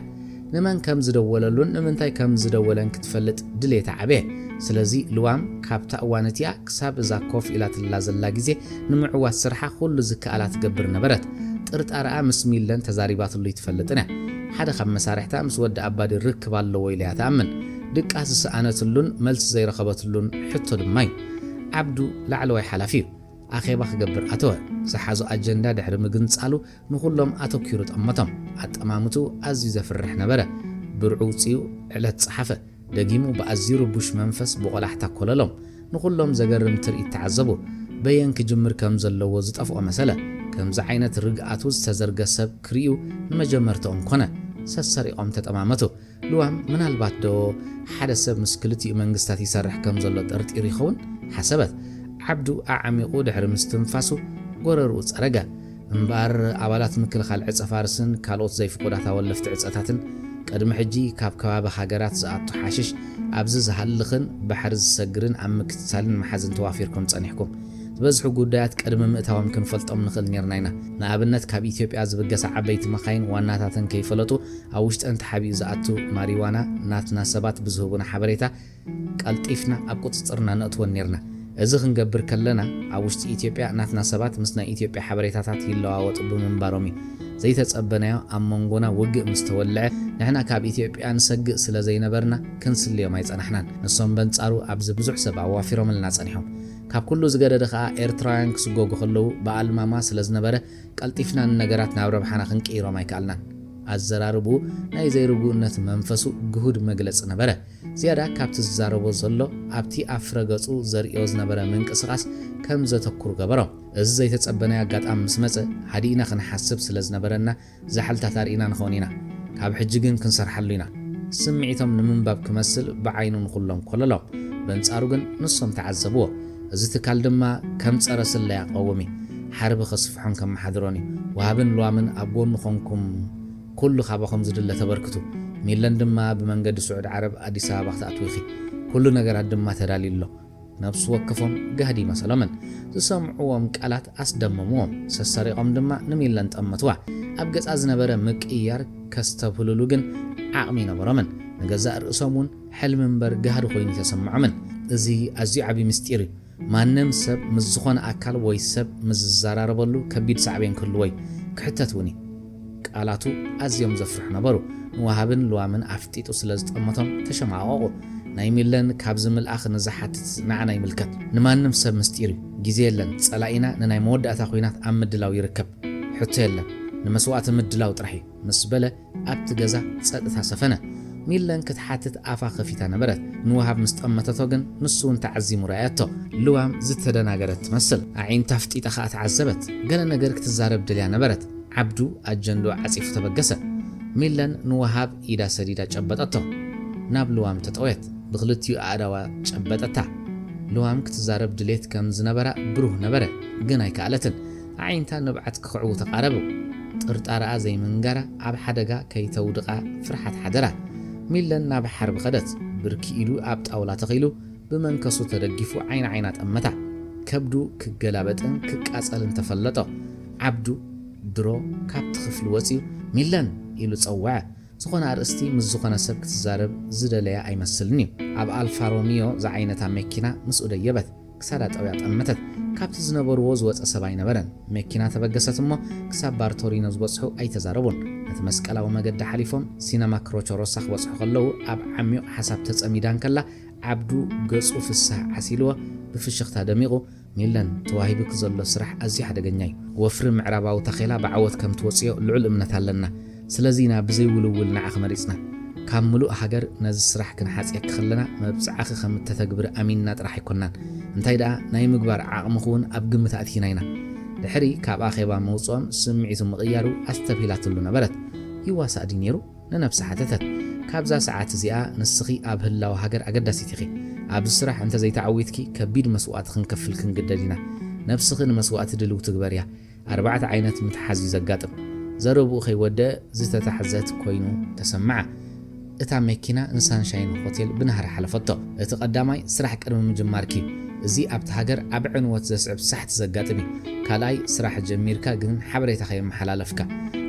ንመን ከም ዝደወለሉን ንምንታይ ከም ዝደወለን ክትፈልጥ ድሌታ ዓበየ። ስለዚ ልዋም ካብታ እዋን እቲኣ ክሳብ እዛ ኮፍ ኢላትላ ዘላ ግዜ ንምዕዋት ስርሓ ኩሉ ዝከኣላ ትገብር ነበረት። ጥርጣረኣ ምስ ሚለን ተዛሪባትሉ ይትፈልጥን እያ። ሓደ ካብ መሳርሕታ ምስ ወዲ ኣባዲ ርክብ ኣለዎ ኢላ እያ ትኣምን። ድቃስ ዝሰኣነትሉን መልሲ ዘይረኸበትሉን ሕቶ ድማ እዩ። ዓብዱ ላዕለዋይ ሓላፊ እዩ። ኣኼባ ክገብር ኣተወ። ዝሓዞ ኣጀንዳ ድሕሪ ምግንጻሉ ንኹሎም ኣተኲሩ ጠመቶም። ኣጠማምትኡ ኣዝዩ ዘፍርሕ ነበረ። ብርዑ ውጽኡ ዕለት ጸሓፈ። ደጊሙ ብኣዝዩ ርቡሽ መንፈስ ብቖላሕታ ኮለሎም። ንኹሎም ዘገርም ትርኢት ተዓዘቡ። በየን ክጅምር ከም ዘለዎ ዝጠፍኦ መሰለ። ከምዚ ዓይነት ርግኣቱ ዝተዘርገ ሰብ ክርእዩ ንመጀመርትኦም ኮነ። ሰሰሪቖም ተጠማመቱ። ልዋም ምናልባት ዶ ሓደ ሰብ ምስ ክልቲኡ መንግስታት ይሰርሕ ከም ዘሎ ጠርጢሩ ይኸውን? ሓሰበት። ዓብዱ ኣዕሚቑ ድሕሪ ምስትንፋሱ ጎረርኡ ጸረገ። እምበኣር ኣባላት ምክልኻል ዕጸ ፋርስን ካልኦት ዘይፍቑዳት ኣወለፍቲ ዕጸታትን ቅድሚ ሕጂ ካብ ከባቢ ሃገራት ዝኣቱ ሓሽሽ ኣብዚ ዝሃልኽን ባሕሪ ዝሰግርን ኣብ ምክትታልን ምሓዝን ተዋፊርኩም ጸኒሕኩም። ዝበዝሑ ጉዳያት ቅድሚ ምእታዎም ክንፈልጦም ንኽእል ኔርና ኢና። ንኣብነት ካብ ኢትዮጵያ ዝብገሳ ዓበይቲ መኻይን ዋናታተን ከይፈለጡ ኣብ ውሽጠን ተሓቢኡ ዝኣቱ ማሪዋና ናትና ሰባት ብዝህቡና ሓበሬታ ቀልጢፍና ኣብ ቁጽጽርና ነእትወን ኔርና። እዚ ክንገብር ከለና ኣብ ውሽጢ ኢትዮጵያ ናትና ሰባት ምስ ናይ ኢትዮጵያ ሓበሬታታት ይለዋወጡ ብምንባሮም እዩ። ዘይተጸበናዮ ኣብ መንጎና ውግእ ምስ ተወልዐ ንሕና ካብ ኢትዮጵያ ንሰግእ ስለ ዘይነበርና ክንስልዮም ኣይጸናሕናን። ንሶም በንጻሩ ኣብዚ ብዙሕ ሰብ ኣዋፊሮምልና ጸኒሖም። ካብ ኩሉ ዝገደደ ከኣ ኤርትራውያን ክስጎጉ ከለዉ ብኣልማማ ስለ ዝነበረ ቀልጢፍና ንነገራት ናብ ረብሓና ክንቅይሮም ኣይከኣልናን። ኣዘራርብኡ ናይ ዘይርጉእነት መንፈሱ ግሁድ መግለጺ ነበረ። ዝያዳ ካብቲ ዝዛረቦ ዘሎ ኣብቲ ኣብ ፍረ ገጹ ዘርእዮ ዝነበረ ምንቅስቓስ ከም ዘተኩር ገበሮ። እዚ ዘይተጸበናዮ ኣጋጣሚ ምስ መጸ ሃዲእና ክንሓስብ ስለ ዝነበረና ዛሕልታት ኣርኢና ንኸውን ኢና። ካብ ሕጂ ግን ክንሰርሓሉ ኢና። ስምዒቶም ንምንባብ ክመስል ብዓይኑ ንኹሎም ኮለሎም። በንጻሩ ግን ንሶም ተዓዘብዎ። እዚ ትካል ድማ ከም ጸረ ስለያ ክቐውም እዩ። ሓርቢ ከስፍሖን ከመሓድሮን እዩ። ወሃብን ልዋምን ኣብ ጎኑ ኾንኩም ኩሉ ካባኹም ዝድለ ተበርክቱ። ሚለን ድማ ብመንገዲ ስዑድ ዓረብ ኣዲስ ኣበባ ክትኣትዊ ኢኺ። ኩሉ ነገራት ድማ ተዳልዩ ኣሎ። ነብሲ ወከፎም ጋህዲ መሰሎምን። ዝሰምዕዎም ቃላት ኣስደመምዎም። ሰሰሪቖም ድማ ንሚለን ጠመትዋ። ኣብ ገጻ ዝነበረ ምቅይያር ከስተብህሉሉ ግን ዓቕሚ ኣይነበሮምን። ንገዛእ ርእሶም እውን ሕልሚ እምበር ጋህዲ ኮይኑ ተሰምዖምን። እዚ ኣዝዩ ዓቢ ምስጢር እዩ። ማንም ሰብ ምስ ዝኾነ ኣካል ወይ ሰብ ምስ ዝዘራረበሉ ከቢድ ሳዕቤን ክህልዎ እዩ። ክሕተት እውን እዩ። ቃላቱ ኣዝዮም ዘፍርሑ ነበሩ። ንወሃብን ልዋምን ኣፍጢጡ ስለ ዝጠመቶም ተሸማቐቑ። ናይ ሚለን ካብዚ ምልኣኽ ንዝሓትት ንዓና ይምልከት። ንማንም ሰብ ምስጢር እዩ። ግዜ የለን። ጸላኢና ንናይ መወዳእታ ኲናት ኣብ ምድላው ይርከብ። ሕቶ የለን። ንመስዋእቲ ምድላው ጥራሕ እዩ። ምስ በለ ኣብቲ ገዛ ጸጥታ ሰፈነ። ሚለን ክትሓትት ኣፋ ከፊታ ነበረት። ንወሃብ ምስ ጠመተቶ ግን ንሱ እውን ተዓዚሙ ረኣየቶ። ልዋም ዝተደናገረት ትመስል። ኣዒንታ ኣፍጢጣ ኸኣ ተዓዘበት። ገለ ነገር ክትዛረብ ደልያ ነበረት። ዓብዱ ኣጀንድኡ ዓጺፉ ተበገሰ። ሚለን ንወሃብ ኢዳ ሰዲዳ ጨበጠቶ። ናብ ልዋም ተጠወየት። ብኽልቲኡ ኣእዳዋ ጨበጠታ። ልዋም ክትዛረብ ድሌት ከም ዝነበራ ብሩህ ነበረ፣ ግን ኣይከኣለትን። ኣዒንታ ንብዓት ክኽዕዉ ተቓረቡ። ጥርጣረኣ ዘይምንጋራ ኣብ ሓደጋ ከይተውድቓ ፍርሓት ሓደራ። ሚለን ናብ ሓርቢ ኸደት። ብርኪ ኢዱ ኣብ ጣውላ ተኺሉ ብመንከሱ ተደጊፉ ዓይኒ ዓይና ጠመታ። ከብዱ ክገላበጥን ክቃጸልን ተፈለጦ። ዓብዱ ድሮ ካብቲ ክፍሊ ወጺኡ፣ "ሚለን!" ኢሉ ጸውዐ። ዝኾነ ኣርእስቲ ምስ ዝኾነ ሰብ ክትዛረብ ዝደለያ ኣይመስልን እዩ። ኣብ ኣልፋ ሮሚዮ ዝዓይነታ መኪና ምስኡ ደየበት። ክሳዳ ጠውያ ጠመተት። ካብቲ ዝነበርዎ ዝወጸ ሰብ ኣይነበረን። መኪና ተበገሰት እሞ ክሳብ ባርቶሪኖ ዝበጽሑ ኣይተዛረቡን። ነቲ መስቀላዊ መገዲ ሓሊፎም ሲነማ ክሮቾ ሮሳ ክበጽሑ ከለዉ ኣብ ዓሚቕ ሓሳብ ተጸሚዳ እንከላ ዓብዱ ገጹ ፍስሃ ዓሲልዎ ብፍሽኽታ ደሚቑ፣ ሚለን፣ ተዋሂቡኪ ዘሎ ስራሕ ኣዝዩ ሓደገኛ እዩ። ወፍሪ ምዕራባዊ ታኼላ ብዓወት ከም ትወጽዮ ልዑል እምነት ኣለና። ስለዚ ኢና ብዘይ ውልውል ንዓኺ መሪጽና። ካብ ምሉእ ሃገር ነዚ ስራሕ ክንሓጽየኪ ከለና መብጽዓኺ ከም እተተግብሪ ኣሚንና ጥራሕ ኣይኮናን፣ እንታይ ደኣ ናይ ምግባር ዓቕምኺ እውን ኣብ ግምት ኣእቲና ኢና። ድሕሪ ካብ ኣኼባ መውጽኦም ስምዒቱ ምቕያሩ ኣስተብሂላትሉ ነበረት። ይዋሳእ ድዩ ነይሩ? ንነብሳ ሓተተት። ካብዛ ሰዓት እዚኣ ንስኺ ኣብ ህላወ ሃገር ኣገዳሲት ኢኺ። ኣብዚ ስራሕ እንተ ዘይተዓዊትኪ ከቢድ መስዋእቲ ክንከፍል ክንግደድ ኢና። ነብስኺ ንመስዋእቲ ድልውቲ ግበርያ። ኣርባዕተ ዓይነት ምትሓዝ እዩ ዘጋጥም። ዘረብኡ ከይወደአ ዝተታሕዘት ኮይኑ ተሰምዓ። እታ መኪና ንሳንሻይን ሆቴል ብናህሪ ሓለፈቶ። እቲ ቀዳማይ ስራሕ ቅድሚ ምጅማርኪ እዩ። እዚ ኣብቲ ሃገር ዓቢ ዕንወት ዘስዕብ ሳሕቲ ዘጋጥም እዩ። ካልኣይ ስራሕ ጀሚርካ ግን ሓበሬታ ከየመሓላለፍካ።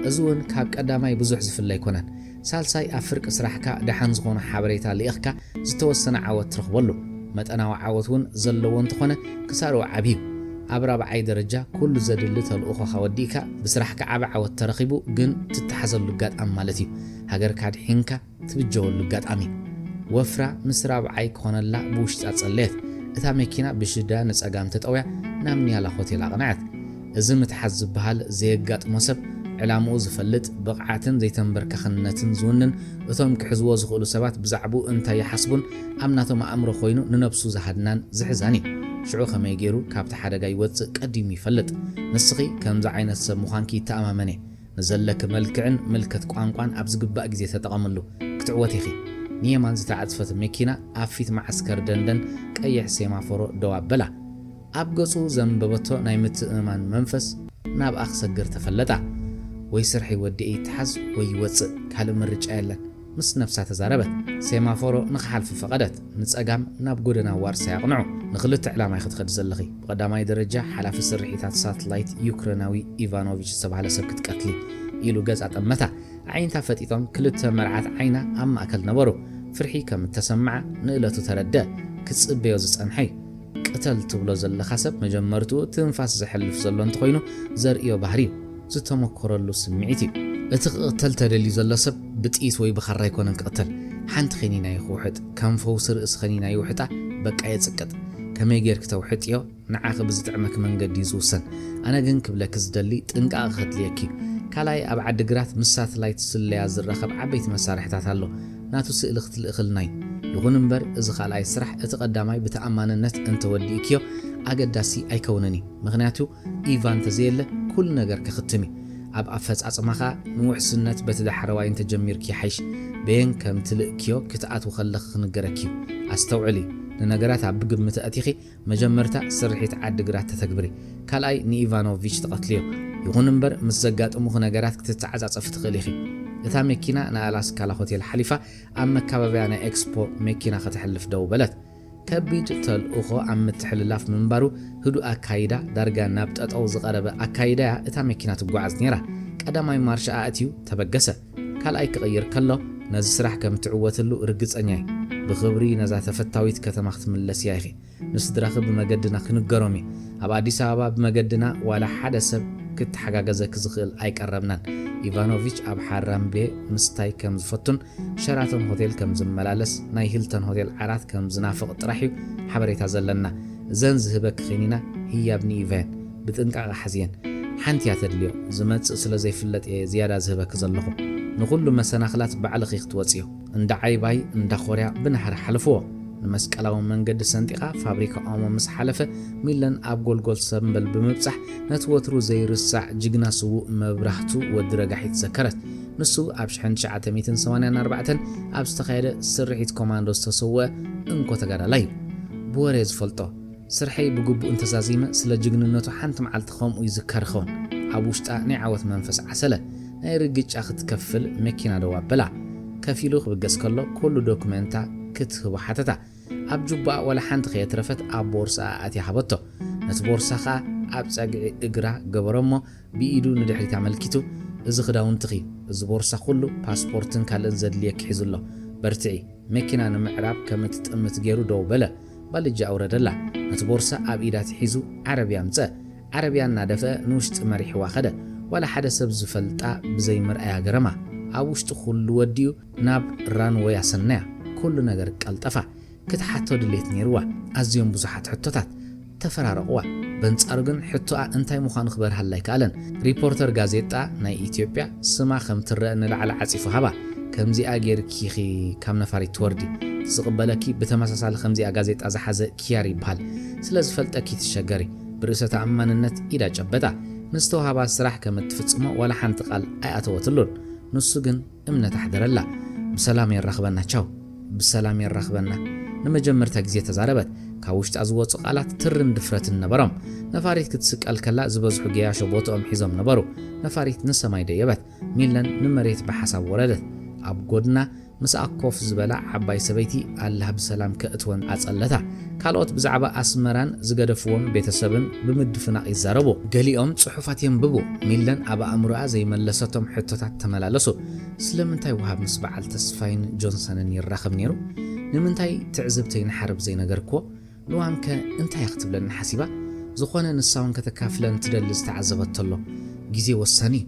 እዚ እውን ካብ ቀዳማይ ብዙሕ ዝፍለ ኣይኮነን። ሳልሳይ ኣብ ፍርቂ ስራሕካ ደሓን ዝኾነ ሓበሬታ ልኢኽካ ዝተወሰነ ዓወት ትረኽበሉ። መጠናዊ ዓወት እውን ዘለዎ እንተኾነ ክሳርኡ ዓቢ እዩ። ኣብ ራብዓይ ደረጃ ኩሉ ዘድሊ ተልእኾኻ ወዲእካ ብስራሕካ ዓቢ ዓወት ተረኺቡ ግን ትተሓዘሉ ኣጋጣሚ ማለት እዩ። ሃገርካ ድሒንካ ትብጀወሉ ኣጋጣሚ። ወፍራ ምስ ራብዓይ ክኾነላ ብውሽጣ ጸለየት። እታ መኪና ብሽዳ ንጸጋም ተጠውያ ናብ ኒያላ ሆቴል ኣቕንዐት። እዚ ምትሓዝ ዝበሃል ዘየጋጥሞ ሰብ፣ ዕላምኡ ዝፈልጥ፣ ብቕዓትን ዘይተንበርካኽነትን ዝውንን፣ እቶም ክሕዝዎ ዝኽእሉ ሰባት ብዛዕባኡ እንታይ ይሓስቡን ኣብ ናቶም ኣእምሮ ኮይኑ ንነብሱ ዝሃድናን ዝሕዛን እዩ። ሽዑ ከመይ ገይሩ ካብቲ ሓደጋ ይወጽእ ቀዲሙ ይፈልጥ። ንስኺ ከምዚ ዓይነት ሰብ ምዃንኪ ይተኣማመን እየ። ንዘለኪ መልክዕን ምልከት ቋንቋን ኣብ ዝግባእ ግዜ ተጠቐምሉ። ክትዕወቲ ኢኺ። ንየማን ዝተዓጽፈት መኪና ኣብ ፊት መዓስከር ደንደን ቀይሕ ሴማፎሮ ደው ኣበላ። ኣብ ገጹ ዘንበበቶ ናይ ምትእምማን መንፈስ ናብኣ ክሰግር ተፈለጣ። ወይ ስርሐይ ወዲኤ ይተሓዝ ወይ ይወጽእ፣ ካልእ ምርጫ የለን፣ ምስ ነፍሳ ተዛረበት። ሴማፎሮ ንኽሓልፍ ፈቐደት። ንጸጋም ናብ ጎደና ዋርሳይ ኣቕንዑ። ንኽልተ ዕላማ ኢኺ ትኸዲ ዘለኺ። ብቐዳማይ ደረጃ ሓላፊ ስርሒታት ሳትላይት ዩክሬናዊ ኢቫኖቪች ዝተባህለ ሰብ ክትቀትሊ፣ ኢሉ ገጻ ጠመታ። ኣዒንታ ፈጢጦም ክልተ መርዓት ዓይና ኣብ ማእከል ነበሩ። ፍርሒ ከም እተሰምዓ ንእለቱ ተረድአ። ክጽበዮ ዝጸንሐ እዩ። ቅተል ትብሎ ዘለኻ ሰብ መጀመርትኡ ትንፋስ ዘሕልፍ ዘሎ እንተኾይኑ ዘርእዮ ባህሪ እዩ። ዝተመኮረሉ ስምዒት እዩ። እቲ ክቕተል ተደልዩ ዘሎ ሰብ ብጥይት ወይ ብኻራ ኣይኮነን ክቕተል። ሓንቲ ከኒና እዩ ክውሕጥ። ከም ፈውሲ ርእሲ ከኒና ይውሕጣ፣ በቃ የጽቅጥ። ከመይ ጌርኪ ተውሕጥዮ ንዓኺ ብዝጥዕመኪ መንገዲ እዩ ዝውሰን። ኣነ ግን ክብለኪ ዝደሊ ጥንቃቐ ከድልየኪ እዩ። ካልኣይ ኣብ ዓዲግራት ምስ ሳትላይት ስለያ ዝራኸብ ዓበይቲ መሳርሕታት ኣሎ። ናቱ ስእሊ ክትልእኽልና እዩ። ይኹን እምበር እዚ ካልኣይ ስራሕ እቲ ቀዳማይ ብተኣማንነት እንተወዲእክዮ ኣገዳሲ ኣይከውንን እዩ። ምኽንያቱ ኢቫ እንተዘየለ ኩሉ ነገር ክኽትም እዩ። ኣብ ኣፈጻጽማ ኸኣ ንውሕስነት በቲ ዳሕረዋይ እንተጀሚርኪ ይሓይሽ። በየን ከም ትልእክዮ ክትኣትዊ ከለኺ ክንገረኪ እዩ። ኣስተውዕሊ፣ ንነገራት ኣብ ግምት ኣእቲኺ መጀመርታ ስርሒት ዓዲግራት ተተግብሪ። ካልኣይ ንኢቫኖቪች ትቐትልዮ። ይኹን እምበር ምስ ዘጋጥሙኺ ነገራት ክትተዓጻጸፊ ትኽእሊ ኢኺ። እታ መኪና ንኣላስካላ ሆቴል ሓሊፋ ኣብ መካበብያ ናይ ኤክስፖ መኪና ከተሕልፍ ደው በለት። ከቢድ ተልእኾ ኣብ ምትሕልላፍ ምንባሩ ህዱእ ኣካይዳ፣ ዳርጋ ናብ ጠጠው ዝቐረበ ኣካይዳያ እታ መኪና ትጓዓዝ ነይራ። ቀዳማይ ማርሻ ኣእትዩ ተበገሰ። ካልኣይ ክቕይር ከሎ ነዚ ስራሕ ከም ትዕወትሉ ርግጸኛ እየ። ብኽብሪ ነዛ ተፈታዊት ከተማ ክትምለስያ ኢኺ። ንስድራኺ ብመገድና ክንገሮም እዩ። ኣብ ኣዲስ ኣበባ ብመገድና ዋላ ሓደ ሰብ ክተሓጋገዘኪ ዝኽእል ኣይቀረብናን። ኢቫኖቪች ኣብ ሓራምቤ ምስታይ ከም ዝፈቱን ሸራተን ሆቴል ከም ዝመላለስ፣ ናይ ሂልተን ሆቴል ዓራት ከም ዝናፍቕ ጥራሕ እዩ ሓበሬታ ዘለና። እዘን ዝህበኪ ኺኒና ህያብ ንኢቫ እየን። ብጥንቃቐ ሓዝየን። ሓንቲ እያ ተድልዮ። ዝመጽእ ስለ ዘይፍለጥ እየ ዝያዳ ዝህበኪ ዘለኹ። ንኹሉ መሰናኽላት ባዕልኺ ክትወጽዮ። እንዳ ዓይባይ፣ እንዳ ኾርያ ብናህሪ ሓልፍዎ። ንመስቀላዊ መንገዲ ሰንጢቓ ፋብሪካ ኦሞ ምስ ሓለፈ፣ ሚለን ኣብ ጎልጎል ሰምበል ብምብጻሕ ነቲ ወትሩ ዘይርሳዕ ጅግና ስዉእ መብራህቱ ወዲ ረጋሒት ዘከረት። ንሱ ኣብ ሽሕን ትሽዓተ ሚእትን ሰማንያን ኣርባዕተን ኣብ ዝተኻየደ ስርሒት ኮማንዶ ዝተሰወአ እንኮ ተጋዳላይ እዩ። ብወረ ዝፈልጦ፣ ስርሐይ ብግቡእ እንተዛዚመ ስለ ጅግንነቱ ሓንቲ መዓልቲ ከምኡ ይዝከር ኸውን። ኣብ ውሽጣ ናይ ዓወት መንፈስ ዓሰለ። ናይ ርግጫ ክትከፍል መኪና ደው ኣበላ። ከፊሉ ክብገስ ከሎ ኩሉ ዶኩመንታ ክትህቦ ሓተታ። ኣብ ጁባኣ ዋላ ሓንቲ ከየትረፈት ኣብ ቦርስኣ ኣትያ ሃበቶ። ነቲ ቦርሳ ኸኣ ኣብ ጸግዒ እግራ ገበሮ እሞ ብኢዱ ንድሕሪት ኣመልኪቱ፣ እዚ ክዳውንትኺ፣ እዚ ቦርሳ ኩሉ ፓስፖርትን ካልእን ዘድልየኪ ሒዙ ኣሎ። በርትዒ፣ መኪና ንምዕራብ ከም እትጥምት ገይሩ ደው በለ። ባልጃ ኣውረደላ። ነቲ ቦርሳ ኣብ ኢዳ ትሒዙ ዓረብያ ኣምጸ። ዓረብያ እናደፍአ ንውሽጢ መሪሕዋ ከደ። ዋላ ሓደ ሰብ ዝፈልጣ ብዘይ ምርኣያ ገረማ። ኣብ ውሽጢ ኩሉ ወዲኡ ናብ ራንወይ ኣሰነያ። ኩሉ ነገር ቀልጠፋ። ክትሓቶ ድሌት ነይርዋ። ኣዝዮም ብዙሓት ሕቶታት ተፈራረቕዋ። በንጻሩ ግን ሕቶኣ እንታይ ምዃኑ ክበርሃላ ኣይከኣለን። ሪፖርተር ጋዜጣ ናይ ኢትዮጵያ ስማ ከም ትረአ ንላዕሊ ዓጺፉ ሃባ። "ከምዚኣ ጌርኪ ኢኺ ካብ ነፋሪት ትወርዲ። ዝቕበለኪ ብተመሳሳሊ ከምዚኣ ጋዜጣ ዝሓዘ ኪያር ይበሃል። ስለ ዝፈልጠኪ ትሸገሪ።" ብርእሰ ተኣማንነት ኢዳ ጨበጣ። ንዝተዋህባ ስራሕ ከም እትፍጽሞ ዋላ ሓንቲ ቃል ኣይኣተወትሉን። ንሱ ግን እምነት ኣሕደረላ። "ብሰላም የራኽበና፣ ቻው። ብሰላም የራኽበና።" ንመጀመርታ ግዜ ተዛረበት። ካብ ውሽጣ ዝወጹ ቃላት ትርን ድፍረትን ነበሮም። ነፋሪት ክትስቀል ከላ ዝበዝሑ ገያሾ ቦትኦም ሒዞም ነበሩ። ነፋሪት ንሰማይ ደየበት። ሚለን ንመሬት ብሓሳብ ወረደት። ኣብ ጎድና ምስኣ ኮፍ ዝበላ ዓባይ ሰበይቲ ኣላህ ብሰላም ከእትወን ኣጸለታ። ካልኦት ብዛዕባ ኣስመራን ዝገደፍዎም ቤተሰብን ብምድፍናቕ ይዛረቡ። ገሊኦም ጽሑፋት የንብቡ። ሚለን ኣብ ኣእምሮኣ ዘይመለሰቶም ሕቶታት ተመላለሱ። ስለምንታይ ወሃብ ምስ በዓል ተስፋይን ጆንሰንን ይራኸብ ነይሩ? ንምንታይ ትዕዝብተይ ንሓርብ ዘይነገርክዎ? ንዋምከ እንታይ እያ ክትብለኒ ሓሲባ? ዝኾነ ንሳውን ከተካፍለን ትደሊ ዝተዓዘበቶ ኣሎ። ግዜ ወሳኒ እዩ።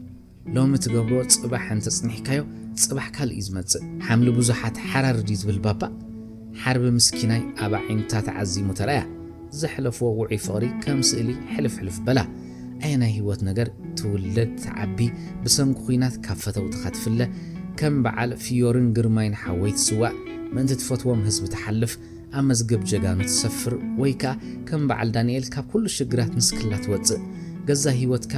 ሎሚ ትገብሮ ጽባሕ እንተጽኒሕካዮ፣ ጽባሕ ካልእ እዩ ዝመጽእ። ሓምሊ ብዙሓት ሓራርድ እዩ ዝብል ባባ። ሓርቢ ምስኪናይ ኣብ ኣዒንታ ተዓዚሙ ተራእያ። ዘሕለፍዎ ውዑይ ፍቕሪ ከም ስእሊ ሕልፍ ሕልፍ በላ። ኣየናይ ህይወት ነገር ትውለድ ትዓቢ፣ ብሰንኪ ኲናት ካብ ፈተውትኻ ትፍለ፣ ከም በዓል ፍዮርን ግርማይን ሓወይ ትስዋእ፣ ምእንቲ ትፈትዎም ህዝቢ ትሓልፍ፣ ኣብ መዝገብ ጀጋኑ ትሰፍር፣ ወይ ከኣ ከም በዓል ዳንኤል ካብ ኩሉ ሽግራት ንስክላ ትወጽእ። ገዛ ህይወትካ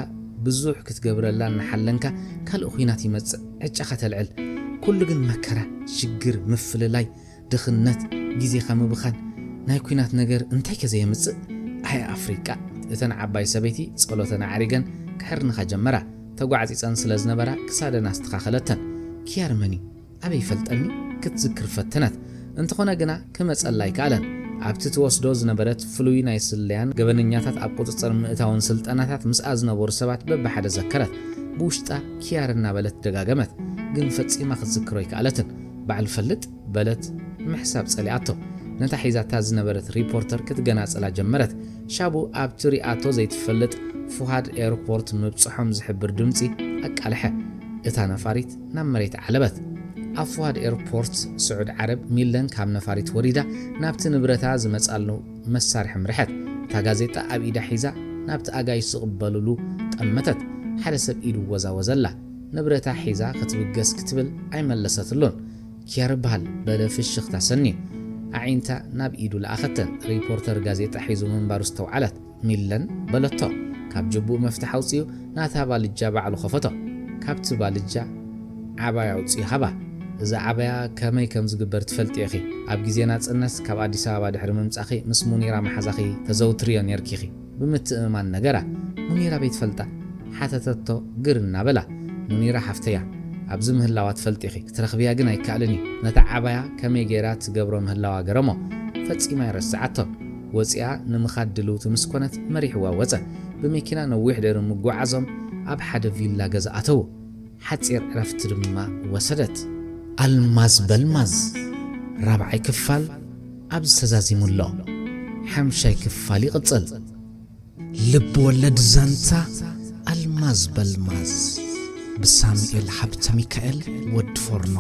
ብዙሕ ክትገብረላ እናሓለንካ ካልእ ኲናት ይመጽእ፣ ዕጫኻ ተልዕል። ኩሉ ግን መከራ፣ ሽግር፣ ምፍልላይ፣ ድኽነት፣ ግዜኻ ምብኻን፣ ናይ ኲናት ነገር እንታይከ ዘየምጽእ? ኣየ ኣፍሪቃ! እተን ዓባይ ሰበይቲ ጸሎተን ኣዕሪገን ክሕርንኻ ጀመራ። ተጓዕጺጸን ስለ ዝነበራ ክሳደን ኣስተኻኸለተን። ኪያር መን እዩ? ኣበይ ይፈልጠኒ? ክትዝክር ፈተነት። እንተኾነ ግና ክመጸላ ኣይከኣለን። ኣብቲ ትወስዶ ዝነበረት ፍሉይ ናይ ስለያን ገበነኛታት ኣብ ቁጽጽር ምእታውን ስልጠናታት ምስኣ ዝነበሩ ሰባት በብሓደ ዘከረት። ብውሽጣ ኪያር እናበለት ደጋገመት። ግን ፈጺማ ክትዝክሮ ኣይከኣለትን። ባዕሉ ፈልጥ በለት ምሕሳብ ጸሊኣቶ። ነታ ሒዛታ ዝነበረት ሪፖርተር ክትገናጽላ ጀመረት። ሻቡ ኣብቲ ሪኣቶ ዘይትፈልጥ ፉሃድ ኤርፖርት ምብጽሖም ዝሕብር ድምጺ ኣቃልሐ። እታ ነፋሪት ናብ መሬት ዓለበት። ኣብ ፉሃድ ኤርፖርት ስዑድ ዓረብ ሚለን ካብ ነፋሪት ወሪዳ ናብቲ ንብረታ ዝመጻሉ መሳርሒ ኣምርሐት። እታ ጋዜጣ ኣብ ኢዳ ሒዛ ናብቲ ኣጋይሽ ዝቕበልሉ ጠመተት። ሓደ ሰብ ኢዱ ወዛወዘላ። ንብረታ ሒዛ ክትብገስ ክትብል ኣይመለሰትሉን። ኪያር በሃል በለ ፍሽኽታ ሰንዩ። ኣዒንታ ናብ ኢዱ ለኣኸተን። ሪፖርተር ጋዜጣ ሒዙ ምንባሩ ኣስተውዓለት። ሚለን በለቶ። ካብ ጅቡኡ መፍትሕ ኣውጺኡ ናታ ባልጃ ባዕሉ ኸፈቶ። ካብቲ ባልጃ ዓባያ ኣውጺኡ ሃባ። "እዚ ዓባያ ከመይ ከም ዝግበር ትፈልጢ ኢኺ። ኣብ ግዜ ናጽነት ካብ ኣዲስ ኣበባ ድሕሪ ምምጻኺ ምስ ሙኒራ መሓዛኺ ተዘውትርዮ ኔርኪ ኢኺ" ብምትእምማን ነገራ። "ሙኒራ በይ ትፈልጣ?" ሓተተቶ ግር እናበላ። "ሙኒራ ሓፍተያ ኣብዚ ምህላዋ ትፈልጢ ኢኺ፣ ክትረኽብያ ግን ኣይከኣልን እዩ።" ነታ ዓባያ ከመይ ገይራ ትገብሮ ምህላዋ ገረሞ። ፈጺማ ኣይረስዓቶን። ወጺኣ ንምኻድ ድልውቲ ምስ ኮነት መሪሕዋ ወጸ። ብመኪና ነዊሕ ድሕሪ ምጉዓዞም ኣብ ሓደ ቪላ ገዛ ኣተዉ። ሓጺር ዕረፍቲ ድማ ወሰደት። ኣልማዝ በልማዝ ራብዓይ ክፋል ኣብዚ ተዛዚሙ ኣሎ። ሓምሻይ ክፋል ይቕጽል። ልብ ወለድ ዛንታ ኣልማዝ በልማዝ ብሳሙኤል ሃብተ ሚካኤል ወዲ ፎርኖ።